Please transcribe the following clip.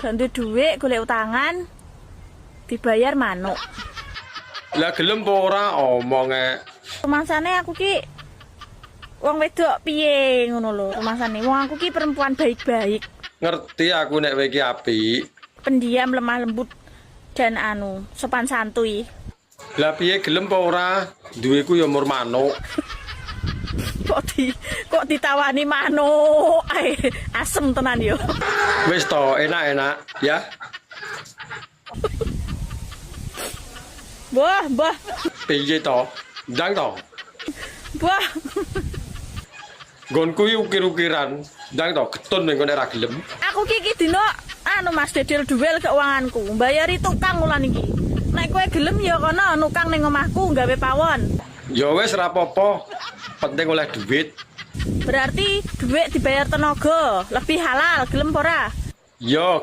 Gak duwe dhuwit, golek utangan dibayar manuk. Lah gelem apa ora omonge? Rumangsane aku ki wong wedok piye ngono lho rumangsane. Wong aku ki perempuan baik-baik, Ngerti aku nek kowe iki apik. Pendiam, lemah lembut, dan anu, sopan santuy. Lah piye, gelem apa ora? Duweku ya mur manuk. Kok ditawani manuk ae, asem tenan yo. Wis to, enak-enak ya. Wah, wah, Piye to? Ndang to? Wah. Nggonku iki ukir-ukiran. Ndang to, getun ning nek ra gelem. Aku ki iki dino anu, Mas, dedel duel keuanganku, mbayari tukang wulan iki. Nek kowe gelem ya kono nukang ning omahku gawe pawon. Ya wis, ra apa-apa. Penting oleh duit. Berarti duit dibayar tenaga, lebih halal, gelem apa ora? Ya.